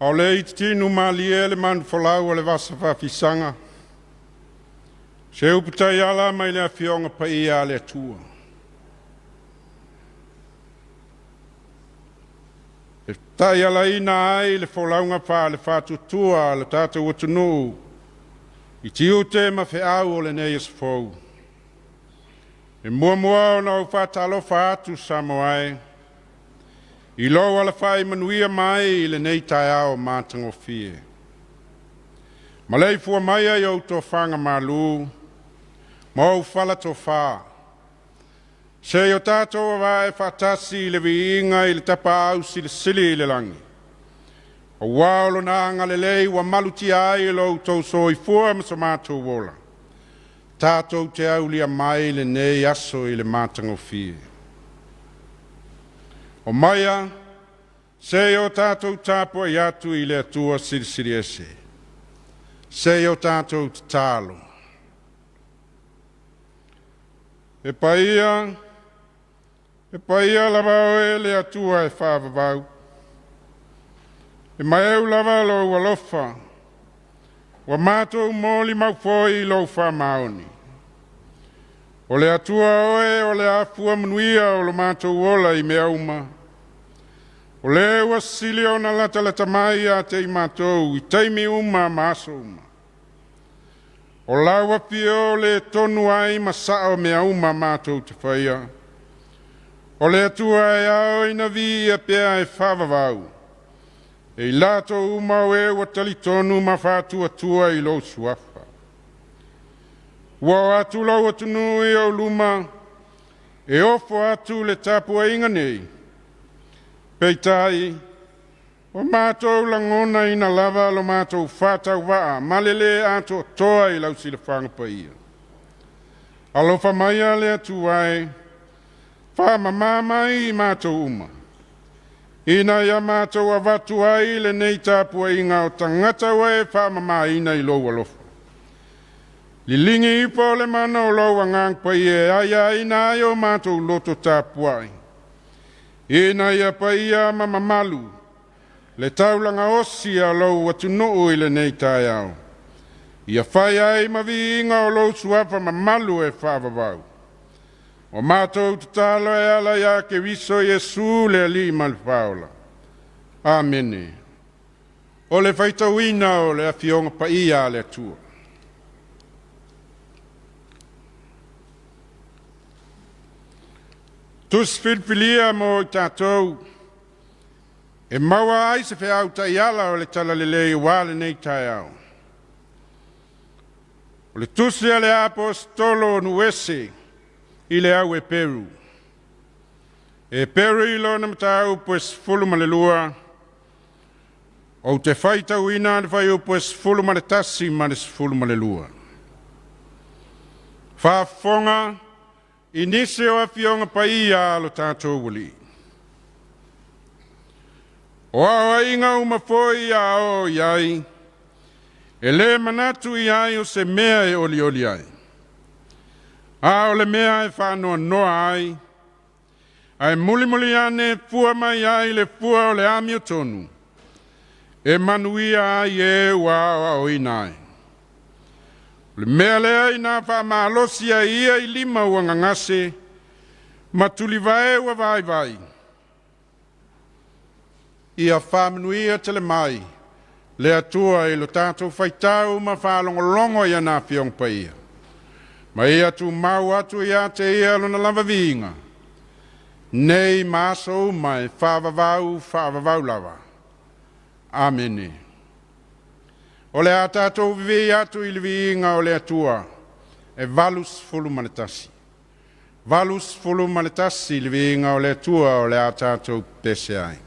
A o le i tinu malie le manufolau o le vasa fafisaga, o se upu taiala mai le Afioga Paia a le Atua e taialaina ai le folauga faale-faatuatua a le tatou atunuu i tiute ma feau o lenei aso fou. E muamua ona ou faatalofa atu Samoa e, i lou alafai manuia mai i lenei taeao matagofie. Maleifua maia i ou tofaga malu ma ou fala tofa, se i o tatou avae faatasi i le viiga i le Tapaau Silisili i le lagi, aua o Lona agalelei ua malutia ai lo outou soifua ma so matou ola, tatou te aulia mai lenei aso i le matagofie. O maia se i o tatou tapuai atu i le Atua Silisili Ese, se i o tatou tatalo. E paia, e paia lava oe le Atua e faavavau, e maeu lava lou alofa, ua matou molimau foi i lou faamaoni. O le Atua oe o le afua manuia o lo matou ola i mea uma, o le ua sili ona latalata mai ia te i matou i taimi uma ma aso uma. O lau afio le tonu ai ma sao mea uma matou te faia. O le Atua e ao ina viia pea e faavavau, e i latou uma o e ua talitonu ma faatuatua i lou suafa. Ua oo atu lou atunuu i ou luma e ofo atu le tapuaiga nei, peitai ua matou lagonaina lava lo matou faatauvaa ma le le atoatoa i lau silafaga paia. Alofa maia le Atua e, faamama mai i matou uma, ina ia matou avatu ai lenei tapuaiga o tagata ua e faamamaina i lou alofa. Liligi ifo le mana o lou agaga paia e aiaina ai o matou loto tapuai, ina ia paia ma mamalu le taulaga osi a lou atunuu i lenei taeao. Ia fai ai ma viiga o lou suafa mamalu e faavavau. O matou tatalo e ala ia Keriso Iesu le Alii ma le Faaola. Amene. O le faitauina o le Afioga Paia a le Atua. Tusi filifilia mo i tatou e maua ai se feau taiala o le Talalelei aua lenei taeao. O le tusi a le Aposetolo o Nuese i le au Eperu. Eperu i lona mataupu e 12, ou te faitauina le fuaiupu e 11 ma le 12. Faafofoga i nisi o afioga paia a lo tatou Alii. O aoaiga uma foi a oo i ai, e le manatu i ai o se mea e olioli ai, a o le mea e faanoanoa ai, ae mulimuli ane fua mai ai le fua o le amiotonu, e manuia ai e ua aoaoina ai. O le mea lea ina faamalosi ai ia i lima ua gagase ma tulivae ua vaivai, ia faamanuia tele mai le Atua i lo tatou faitau ma faalogologo i ana Afioga Paia, ma ia tumau atu ia te ia lona lava viiga, nei ma aso uma e faavavau faavavau lava. Amene. O le a tatou vivii atu i le viiga o le Atua e 81. 81 le viiga o le Atua o le a tatou pese ai.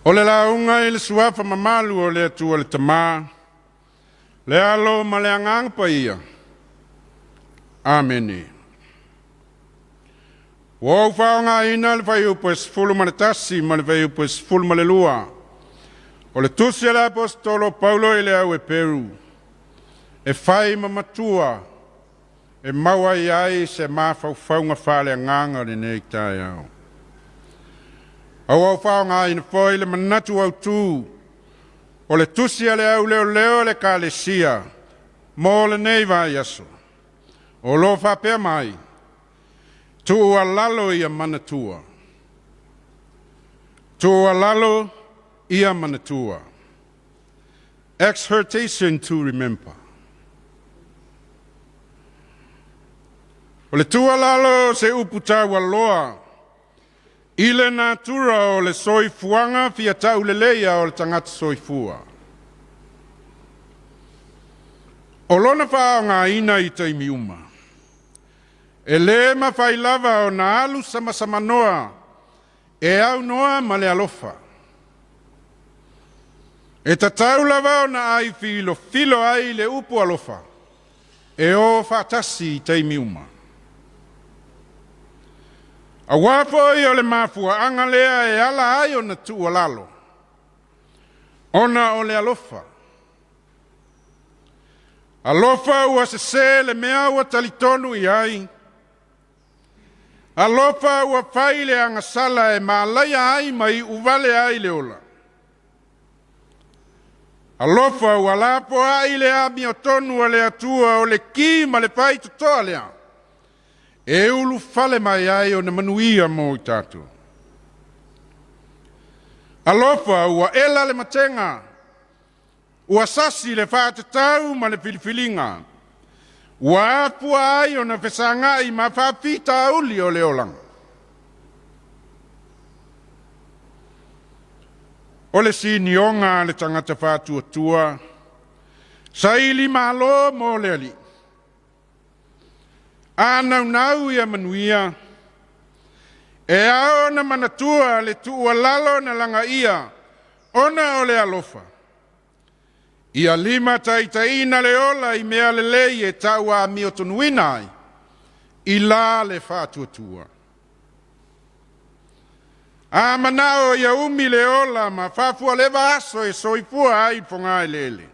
O le lauga i le suafa mamalu o le Atua le Tama, le Alo ma le Agaga Paia. Amene. Ua ou faaaogaina le fuaiupu e 11 ma le fuaiupu e 12 o le Tusi a le Aposetolo o Paulo i le au Eperu e fai ma matua e maua ai se mafaufauga faaleagaga o lenei taeao. A ua ou faaaogaina foi le manatu autu o le tusi a le au leoleo a le Ekalesia mo lenei vaiaso, o lo o faapea mai, tuualalo ia manatua. Tuualalo ia manatua. Exhortation to remember. O le tuualalo o se upu taualoa i le natura o le soifuaga fia tauleleia o le tagata soifua. O lona faaaogaina i taimi uma, e le mafai lava ona alu samasamanoa e aunoa ma le alofa. E tatau lava ona ai filofilo ai le upu alofa e o faatasi i taimi uma. Auā foi o le mafuaaga lea e ala ai ona tuualalo, ona o le alofa. Alofa ua sese le mea ua talitonu i ai. Alofa ua fai le agasala e malaia ai ma iuvale ai le ola. Alofa ua lapoai le amiotonu a le Atua o le ki ma le faitotoa lea e ulufale mai ai ona manuia mo i tatou. Alofa ua ela le matega, ua sasi le faatatau ma le filifiliga, ua afua ai ona fesagai ma faafitauli o le olaga. O le sinioga a le tagata faatuatua, saili malo mo le alii. A naunau ia manuia, e ao ona manatua le tuualalo na lagaia ona o le alofa. Ia limataitaiina le ola i mea lelei e tauamiotonuina ai, i la le faatuatua. A manao ia umi le ola ma faafualeva aso e soifua ai i fogaeleele,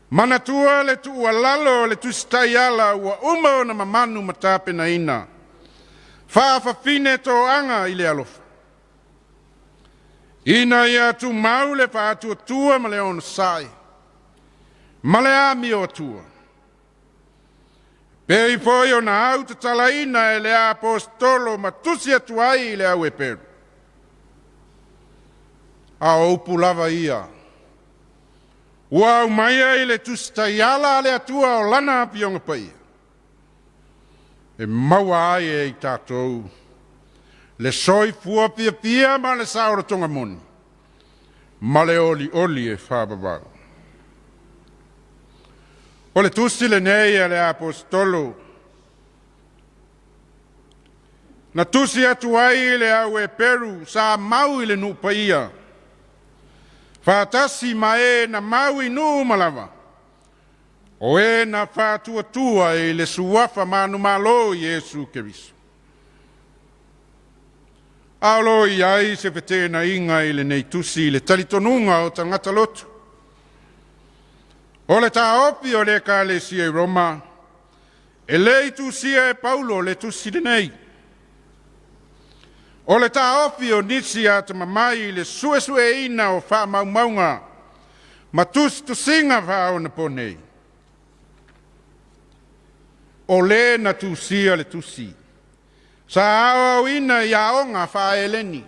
manatua le tuualalo o le Tusi Taiala ua uma ona mamanu ma tapenaina, faafafine toaga i le alofa, ina ia tumau le faatuatua ma le onosai, ma le amio atua. Pei foi ona autatalaina e le Aposetolo ma tusi atu ai i le au Eperu. A o upu lava ia, ua aumaia i le Tusi Taiala a le Atua o lana Afioga Paia, e maua ai e i tatou le soifua fiafia ma le saolotoga moni, ma le olioli e faavavau. O le tusi lenei a le Aposetolo na tusi atu ai i le au Eperu sa mau i le nuu paia, faatasi ma e na mau i nuu uma lava, o e na faatuatua i le suafa manumalo o Iesu Keriso. A o lo o i ai se feteenaiga i lenei tusi i le talitonuga o tagata lotu. O le taofi o le Ekalesia i Roma, e le i tusia e Paulo le tusi lenei. O le taofi o nisi atamamai i le suesueina o faamaumauga ma tusitusiga faaonaponei, o le na tusia le tusi, sa aoaoina i aoga faa-Eleni,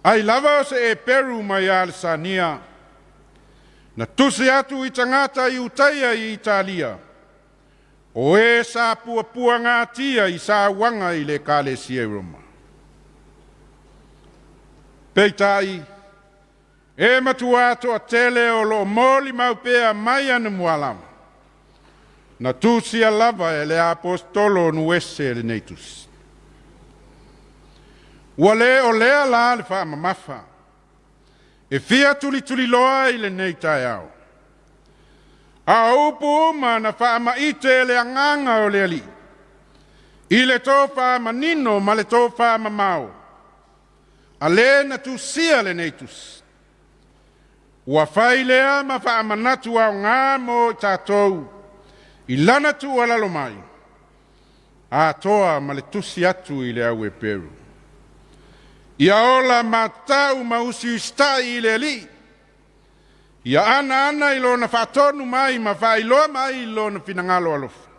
ai lava o se Eperu mai Alesania, na tusi atu i tagata Iutaia i Italia, o e sa puapuagatia i sauaga i le Ekalesia i Roma. Peitai, e matua toatele o lo o molimau pea mai anamua lava, na tusia lava e le Aposetolo o Nuese lenei tusi. Ua lē o lea la le faamamafa e fia tulituliloa i lenei taeao. A o upu uma na faamaite e le agaga o le Alii i le tofa manino ma le tofa mamao, a le na tusia lenei tusi, ua fai lea ma faamanatu aoga mo i tatou i lana tuualalo mai, atoa ma le tusi atu i le au Eperu. Ia ola matau ma usiusitai i le Alii, ia ana i lona faatonu mai ma faailoa mai lona finagalo alofa.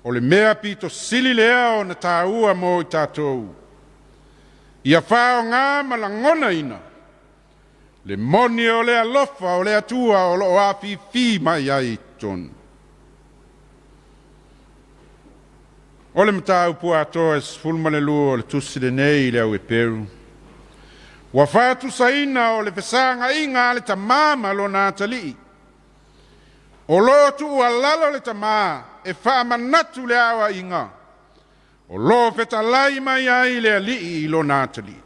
O le mea pito sili lea ona taua mo i tatou, ia faaaoga ma lagonaina le moni o le alofa o le Atua o lo o afifi mai ai i totonu. O le mataupu atoa e 12 o le tusi lenei i le au Eperu, ua faatusaina o le fesagaiga a le tama ma lona atalii. O lo o tuualalo le tama e faamanatu le aoaiga o lo o fetalai mai ai le alii i lona atalii.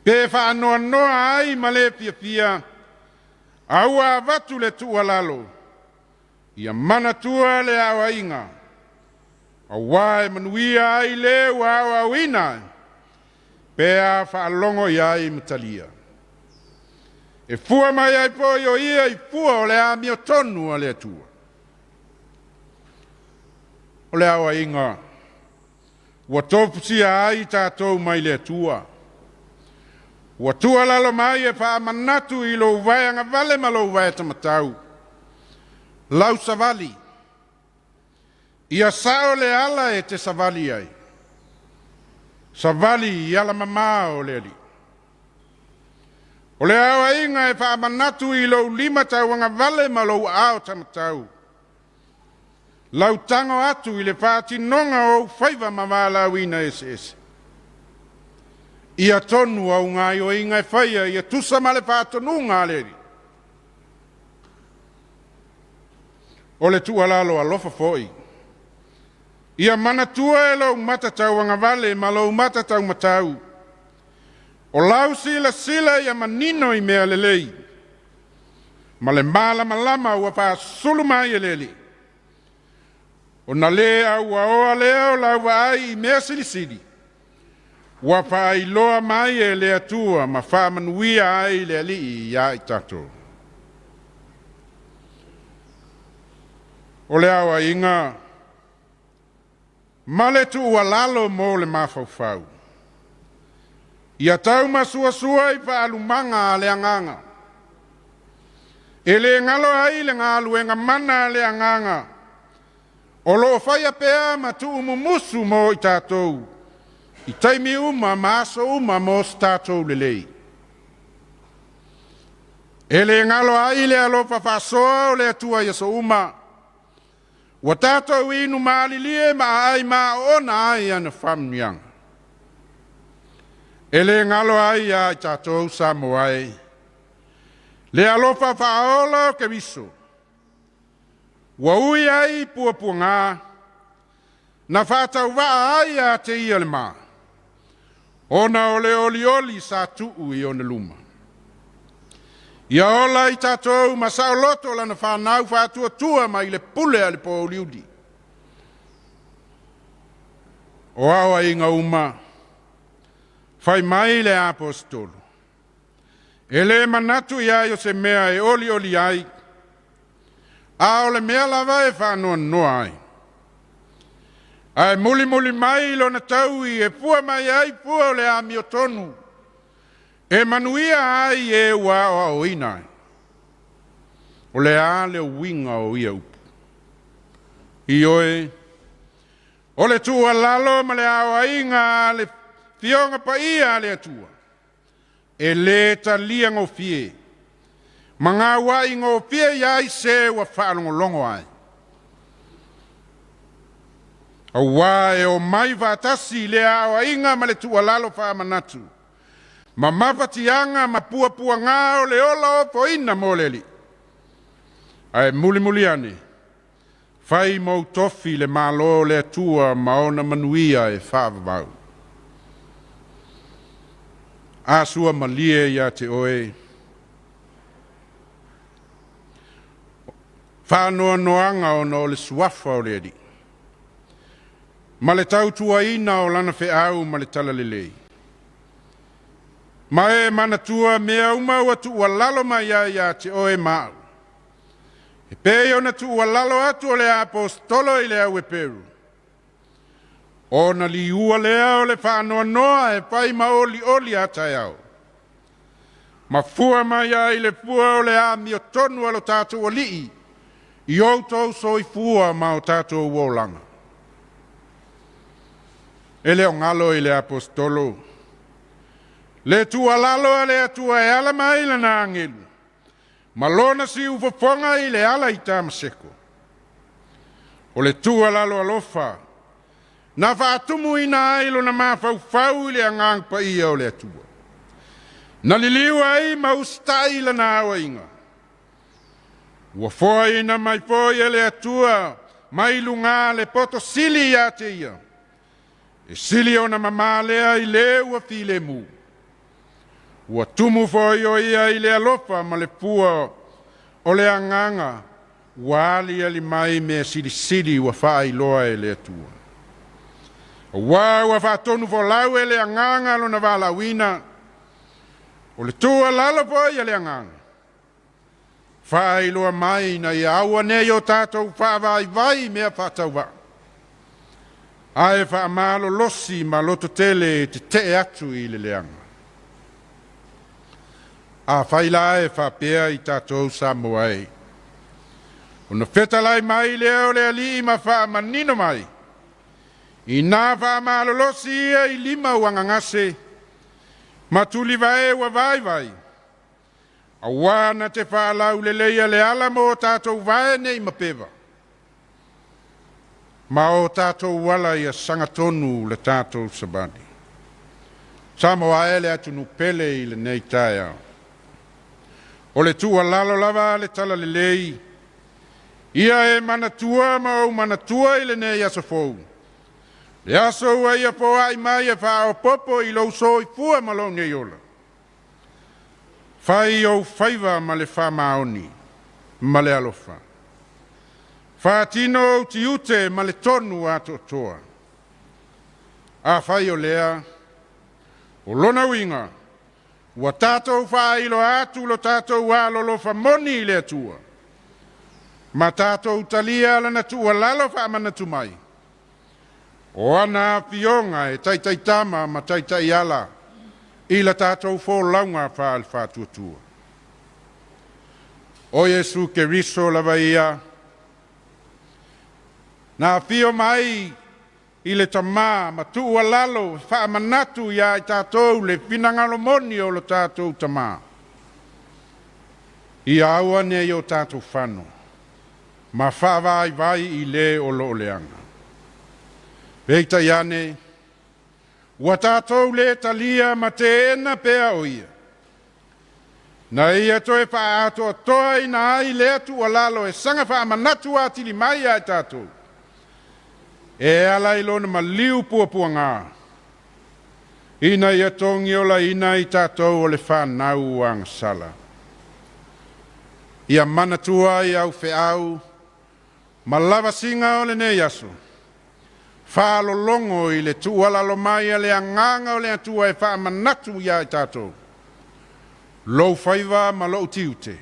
Pe faanoanoa ai ma le fiafia, a ua avatu le tuualalo, ia manatua le aoaiga, aua e manuia ai le ua aoaoina pe a faalogo i ai ma talia. E fua mai ai foi o ia i fua o le amiotonu a le Atua. O le aoaiga ua tofusia ai tatou mai le Atua, ua tuualalo mai e faamanatu i lou vaeagavale ma lou vaetamatau, lau savali, ia sao le ala e te savali ai, savali i alamama o le Alii. O le aoaiga e faamanatu i lou lima tauagavale ma lou aao taumatau, lau tago atu i le faatinoga o ou faiva ma valaauina eseese. Ia tonu au gaoioiga e faia ia tusa ma le faatonuga a le Alii. O le tuualalo alofa foi, ia manatua e lou mata tauagavale ma lou mata taumatau, o lau silasila ia manino i mea lelei, ma le malamalama ua faasulu mai e le Alii, ona le auaoa lea o lau vaai i mea silisili, ua faailoa mai e le Atua ma faamanuia ai le Alii ia i tatou. O le aoaiga ma le tuualalo mo le mafaufau, ia taumasuasua i faalumaga a le agaga, e le galo ai le galuega mana a le agaga o lo o faia pea ma tuumumusu mo i tatou i taimi uma ma aso uma mo se tatou lelei. E le galo ai le alofa faasoa o le Atua i aso uma, ua tatou inu malilie ma aai maoona ai ana faamanuiaga. E le galo ai ia i tatou Samoa e le alofa faaola o Keriso, ua ui ai i puapuaga na faatauvaa ai ia te ia le ma, ona o le olioli sa tuu i ona luma. Ia ola i tatou ma saoloto lana fanau faatuatua mai le pule a le pouli. O aoaiga uma, fai mai le aposetolo, e le manatu i ai o se mea e olioli ai, a o le mea lava e faanoanoa ai. Ae mulimuli mai lona taui e fua mai ai fua o le amiotonu, e manuia ai e ua aoaoina ai. O le a le uiga o ia upu? Ioe, o le tuualalo ma le aoaiga a le Afioga Paia a le Atua, e le talia gofie, ma gauai gofie i ai se ua faalogologo ai. Aua e o mai faatasi le aoaiga ma le tuualalo faamanatu, ma mafatiaga ma puapuaga o le ola ofoina mo le Alii. Ae mulimuli ane, Fai ma ou tofi le Malo o le Atua ma ona manuia e faavavau. A sua malie ia te oe, faanoanoaga ona o le Suafa o le Alii, ma le tautuaina o lana feau ma le talalelei. Ma e manatua mea uma ua tuualalo mai ai ia te oe ma au, e pei ona tuualalo atu o le Aposetolo i le au Eperu, ona liua lea o le faanoanoa e fai ma olioli a taeao, ma fua mai ai le fua o le amiotonu a lo tatou Alii i outou soifua ma o tatou olaga. E le o galo i le Aposetolo le tuualalo a le Atua e ala mai lana agelu ma lona siufofoga i le ala i Tamaseko. O le tuualalo alofa na faatumuina ai lona mafaufau i le agaga paia o le Atua, na liliu ai ma usitai lana aoaiga. Ua foaina mai foi e le Atua mai luga le poto sili ia te ia, e sili ona mamā lea i le ua filemu. Ua tumu foi o ia i le alofa ma le fua o le agaga ua aliali mai mea silisili ua faailoa e le Atua. Auā ua faatonufolau e le agaga lona valaauina, o le tuualalo foi a le agaga, faailoa mai ina ia aua ne i o tatou faavaivai i mea faatauvaa, ae faamalolosi ma lototele e tetee atu i le leaga. Afai la e faapea i tatou Samoa e, ona fetalai mai lea o le Alii ma faamanino mai, ina faamalolosi ia i lima ua gagase, ma tulivae ua vaivai, auā na te faalauleleia le ala mo o tatou vae ne i mapeva, ma o tatou ala ia sagatonu le tatou savali. Samoa e le atunuu pele i lenei taeao. O le tuualalo lava a le talalelei, ia e manatua ma ou manatua i lenei aso fou, le aso ua ia foai mai e faaopoopo i lou soifua ma lou nei ola. Fai ou faiva ma le faamaoni ma le alofa. Faatino ou tiute ma le tonu atoatoa. Afai o lea, o lona uiga, ua tatou faailoa atu lo tatou alolofa moni i le Atua, ma tatou talia lana tuualalo faamanatu mai, o ana afioga e taitaitama ma taitaiala i la tatou folauga faale-faatuatua. O Iesu Keriso lava ia, na afio mai i le Tamā ma tuualalo faamanatu iā i tatou le finagalo moni o lo tatou Tamā. Ia aua ne i o tatou fano ma faavaivai i le o lo o leaga. Peitai ane, ua tatou le talia ma teena pea o ia. Na ia toe faaatoatoaina ai lea tuualalo e saga faamanatu atili mai ia i tatou, e ala i lona maliu puapuagā, ina ia togiolaina i tatou o le fanau agasala. Ia manatua ai au feau ma lavasiga o lenei aso, faalologo i le tuualalo mai a le agaga o le Atua e faamanatu iā i tatou, lou faiva ma lou tiute,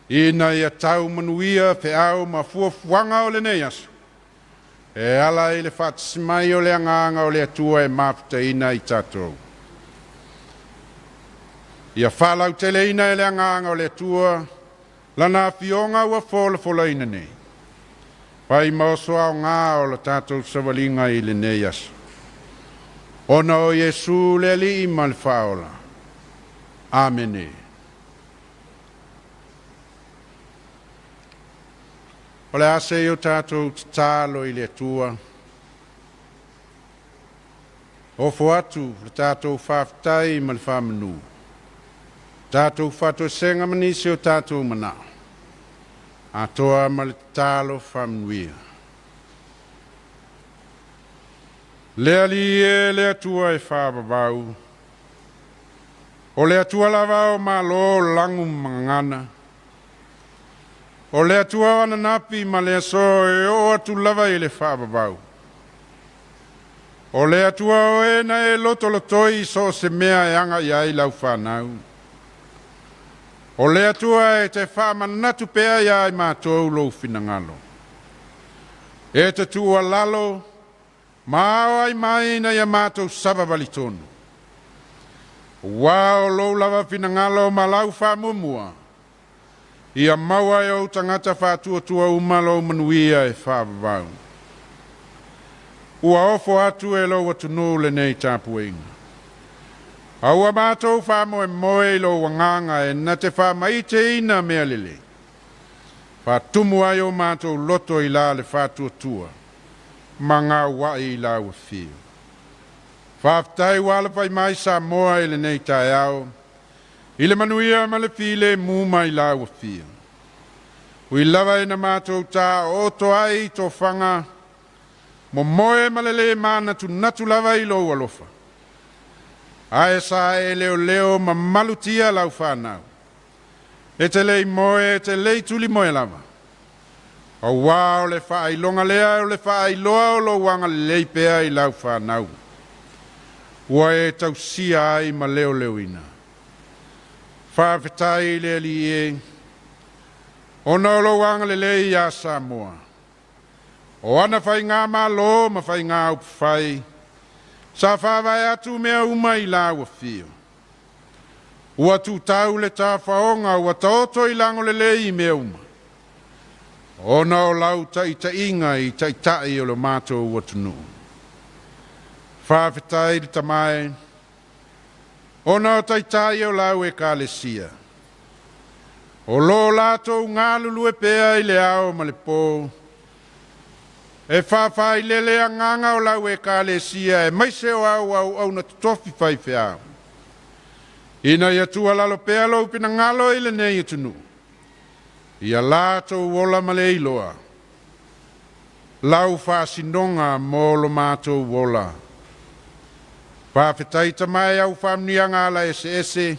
ina ia tau manuia feau ma fuafuaga o lenei aso, e ala i le faatasi mai o le agaga o le Atua e mafutaina i tatou. Ia faalauteleina e le agaga o le Atua lana afioga ua folafolaina nei, fai ma oso aoga o le tatou savaliga i lenei aso. Ona o Iesu le Alii ma le Faaola. Amene. O le a se i o tatou tatalo i le Atua. Ofo atu le tatou faafetai ma le faamanu. Tatou faatoesega ma nisi o tatou manao. Atoa ma le tatalo faamanuia. Le Alii e le Atua e faavavau, o le Atua lava o malo o lagi ma gagana, o le Atua o ananafi ma le aso e oo atu lava i le faavavau. O le Atua o e na e lotolotoi so o se mea e aga i ai lau fanau. O le Atua e te faamanatu pea ia i matou lou finagalo. E te tuualalo ma ao ai mai ina ia matou savavali tonu. Ua o lou lava finagalo ma lau faamuamua, ia maua e ou tagata faatuatua uma lou manuia e faavavau. Ua ofo atu e lou atunuu lenei tapuaiga. A ua matou faamoemoe i lou agaga e na te faamaiteina mea lelei. Faatumu ai o matou loto i la le faatuatua, ma gauai i lau afio. Faafetai ua alafai mai Samoa i lenei taeao, i le manuia ma le filemu mai lau afio. Ui lava ina matou ta oto ai i tofaga, momoe ma le le manatunatu lava i lou alofa. Ae sa e leoleo ma malutia lau fanau. E te le i moe, e te le i tulimoe lava. Auā o le faailoga lea o le faailoa o lou agalelei pea i lau fanau. Ua e tausia ai ma leoleoina. Faafetai i le Alii e, ona o lou agalelei iā Samoa. O ana faigamalo ma faiga upufai, sa faavae atu mea uma i lau afio. Ua tutau le tafaoga ua taoto i lago lelei mea uma. Ona o lau taitaiga i taitai o le matou atunuu. Faafetai le Tama e, ona o taitai o lau ekalesia. O lo latou galulue pea i le ao ma le po, e faafailele agaga o lau ekalesia aemaise o au auauna totofi faifeau. Ina ia tuualalo pea lou finagalo i lenei atunuu, ia latou ola ma le iloa, lau faasinoga mo lo matou ola. Faafetai Tama e au faamanuiaga ala eseese,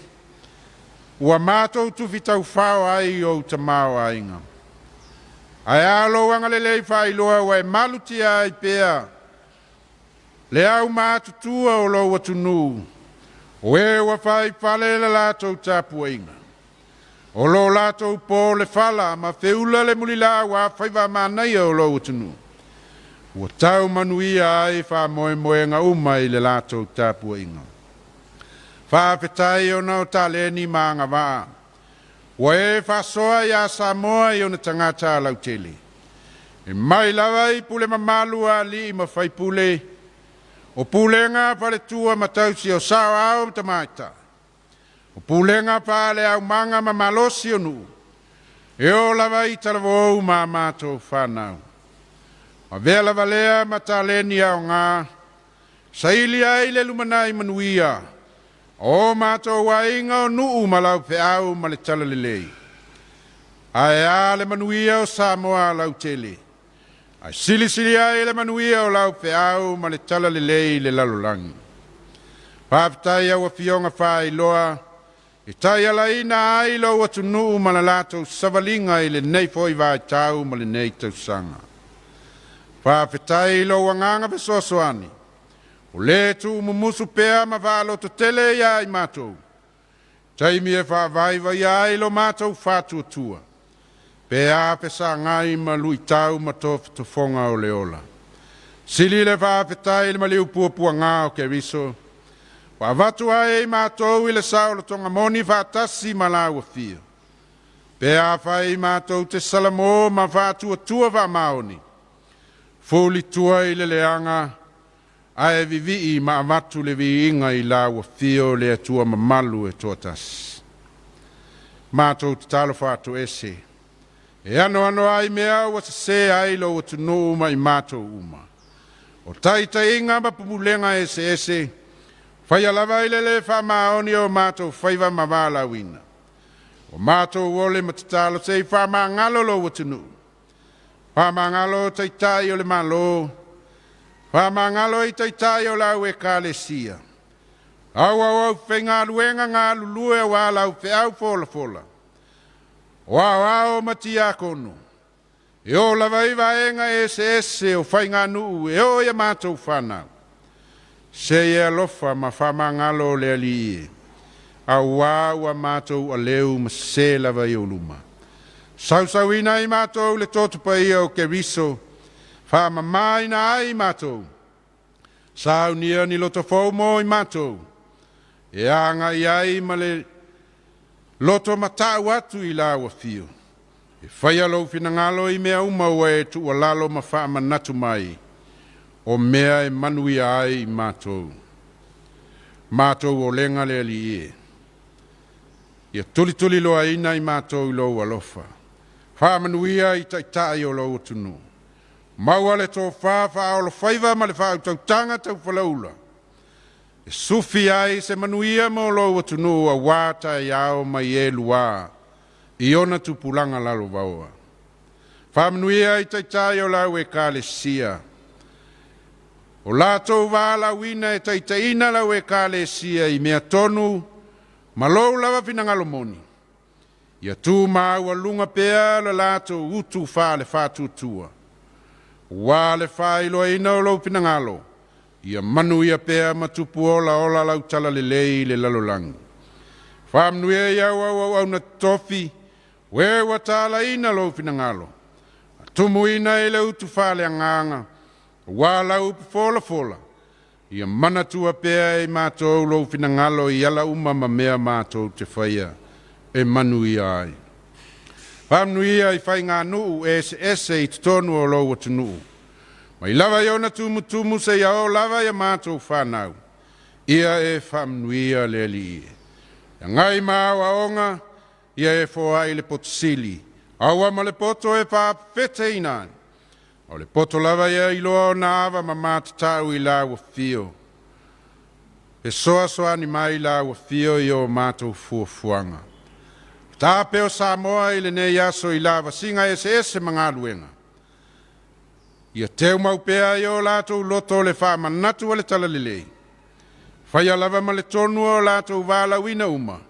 ua matou tufi taufao ai i ou tamaoaiga. Ae a lou agalelei faailoa ua e malutia ai pea le au matutua o lou atunuu, o e ua faifale le latou tapuaiga. O lo latou po le fala ma feula le mulilau a faiva manaia o lou atunuu. Ua tau manuia ai faamoemoega uma i le latou tapuaiga. Faafetai ona o taleni ma agavaa ua e faasoa iā Samoa i ona tagata lautele. E mai lava i pule mamalu a alii ma faipule, o pulega a faletua ma tausi o saoao ma tamaitai, o pulega faale-aumaga ma malosi o nuu, e oo lava i talavou ma a matou fanau. Avea lava lea ma taleni aoga, saili ai le lumanai manuia, o matou aiga o nuu ma laufeau ma le talalelei. Ae a le manuia o Samoa lautele, ae silisili ai le manuia o laufeau ma le talalelei i le lalolagi. Faafetai au afioga faailoa, e taialaina ai lou atunuu ma le latou savaliga i lenei foi vaitau ma lenei tausaga. Faafetai i lou agaga fesoasoani, o le tuumumusu pea ma faalototele ia i matou, taimi e faavaivaia ai lo matou faatuatua, pe a fesagai ma luitau ma tofotofoga o le ola. Sili le faafetai i le maliu puapuaga o Keriso, ua avatu ai e i matou i le saolotoga moni faatasi ma lau afio. Pe afai matou te salamo ma faatuatua faamaoni, fulitua i le leaga, ae vivii ma avatu le viiga i lau afio le Atua mamalu e toatasi. Matou tatalo faatoese, e anoano ai mea ua sese ai lou atunuu ma i matou uma. O taitaiga ma pulega eseese, faia lava i le le faamaoni o matou faiva ma valaauina. Ua matou ole ma tatalo se i faamagalo lou atunuu, faamagalo taitai o le Malo, faamagalo i taitai o le au ekalesia, au aufaigaluega galulue aua lau feau folafola, o aoao ma tiakono, e oo lava i vaega eseese o faiganuu e oo ia matou fanau. Se i alofa ma faamagalo le Alii e, auā ua matou aleu ma sese lava i ou luma. Sausauina ai matou i le toto paia o Keriso, faamamaina ai matou. Saunia ni loto fou mo i matou, e agai ai ma le loto matau atu i lau afio, e faia lou finagalo i mea uma ua e tuualalo ma faamanatu mai, o mea e manuia ai i matou. Matou olega le Alii e, ia tulituliloaina i matou i lou alofa, faamanuia i taitai o lou atunuu, maua le tofa faaolofaiva ma le faautautaga taufaleula, e sufi ai se manuia mo lou atunuu auā taeao ma ie luā i ona tupulaga lalovaoa. Faamanuia i taitai o lau ekalesia, o latou valaauina e taitaiina lau ekalesia i mea tonu ma lou lava finagalo moni, ia tu maualuga pea le latou utu faale-faatuatua, ua le faailoaina o lou finagalo, ia manuia pea ma tupu olaola lau talalelei i le lalolagi. Faamanuia i au auauna totofi, o e ua talaina lou finagalo, tumuina i le utu faaleagaga, ua lau upu folafola, ia manatua pea e matou lou finagalo i ala uma ma mea matou te faia e manuia ai. Faamanuia i faiganuu eseese i totonu o lou atunuu, mai lava i ona tumutumu seia oo lava ia matou fanau, ia e faamanuia le Alii e. Agai ma aoaoga, ia e foai le poto sili, aua ma le poto e faafeteina ai, o le poto lava ia iloa ona ava ma matatau i lau afio, fesoasoani mai lau afio i o matou fuafuaga. Tape o Samoa i lenei aso i lavasiga eseese ma galuega, ia teumau pea i o latou loto le faamanatu o le talalelei, faia lava ma le tonu o latou valaauina uma,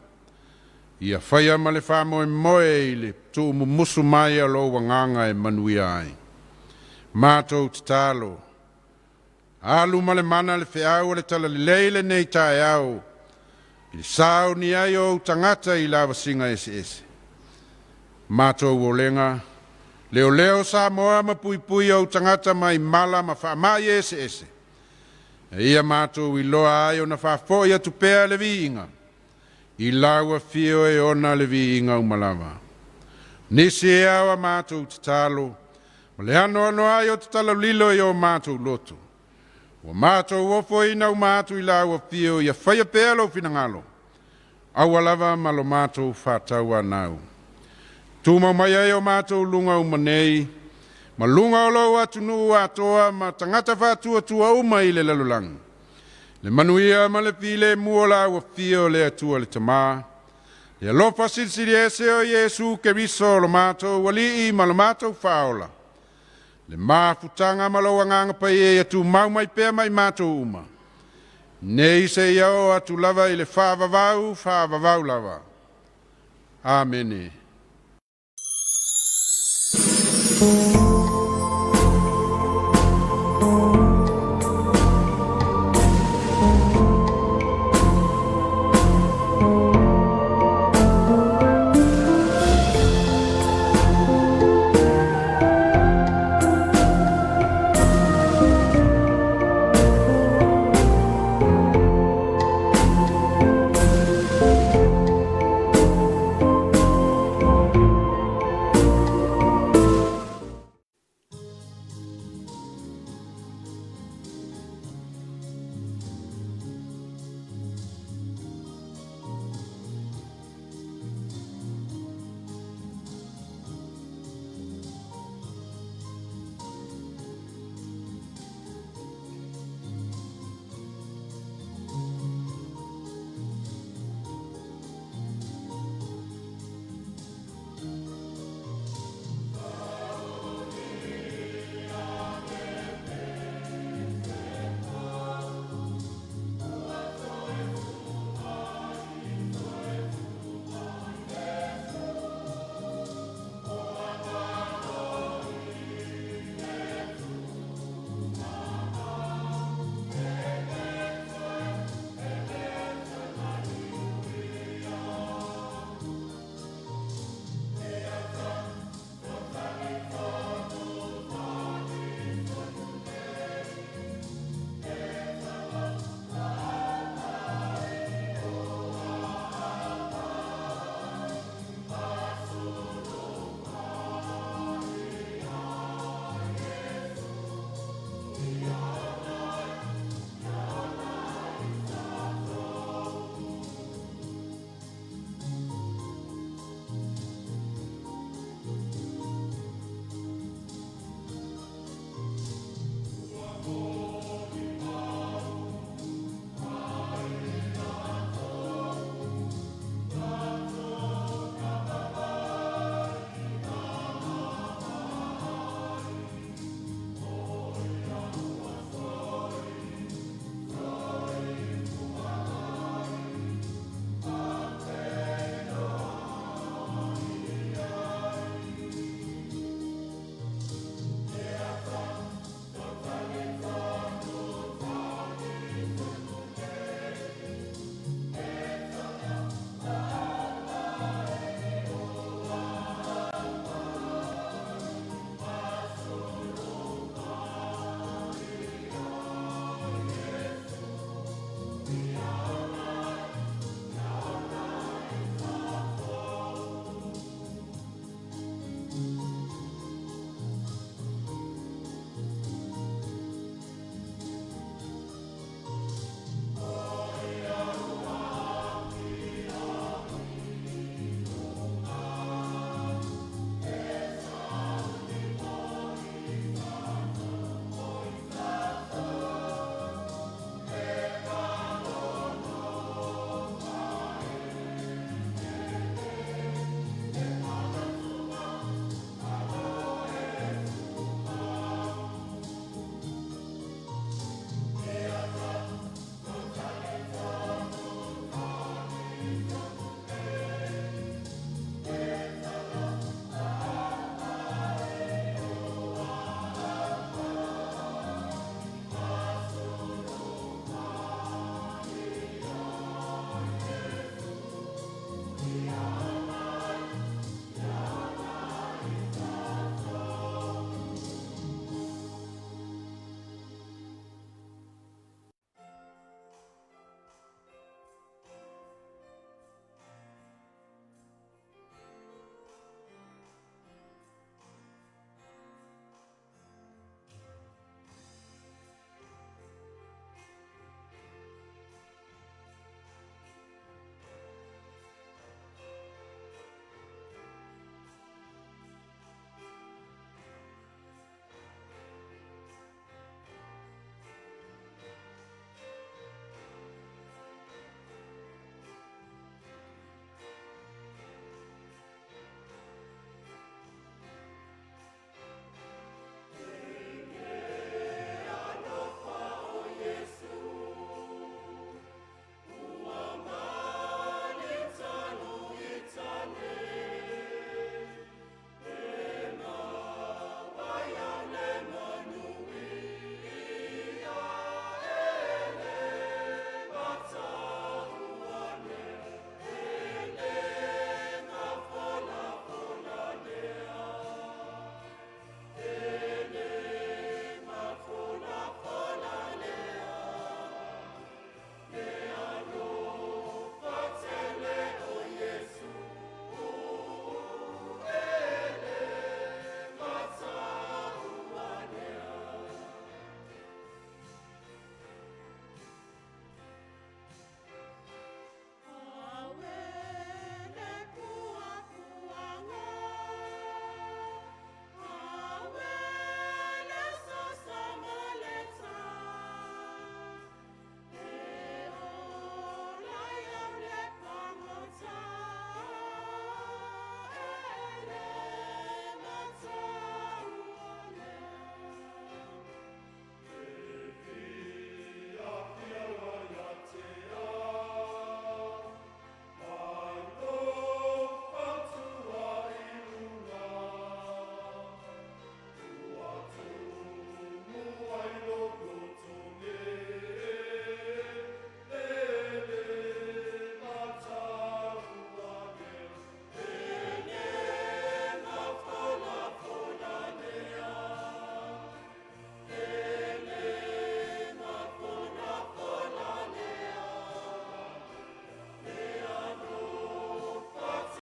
ia faia ma le faamoemoe i le tuumumusu mai o lou agaga e manuia ai. Matou tatalo, alu ma le mana le feau o le talalelei lenei taeao, i le sauni ai o ou tagata i lavasiga eseese. Matou olega, leoleo Samoa ma puipui ou tagata mai mala ma faamai eseese, e ia matou iloa ai ona faafoi atu pea le viiga, i lau afio e ona le viiga uma lava. Nisi e ao a matou tatalo, ma le anoano ai o tatalo lilo i o matou loto. Ua matou ofoina uma atu i lau afio ia faia pea lou finagalo, aua lava ma lo matou faatauanau. Tumau mai ai o matou luga uma nei, ma luga o lou atunuu atoa ma tagata faatuatua uma i le lalolagi. Le manuia ma le filemu o lau afio le Atua le Tama, le alofa silisili ese o Iesu Keriso lo matou Alii ma lo matou Faaola, le mafutaga ma lou agaga paia ia tumau mai pea ma i matou uma, nei seia oo atu lava i le faavavau, faavavau lava. Amene.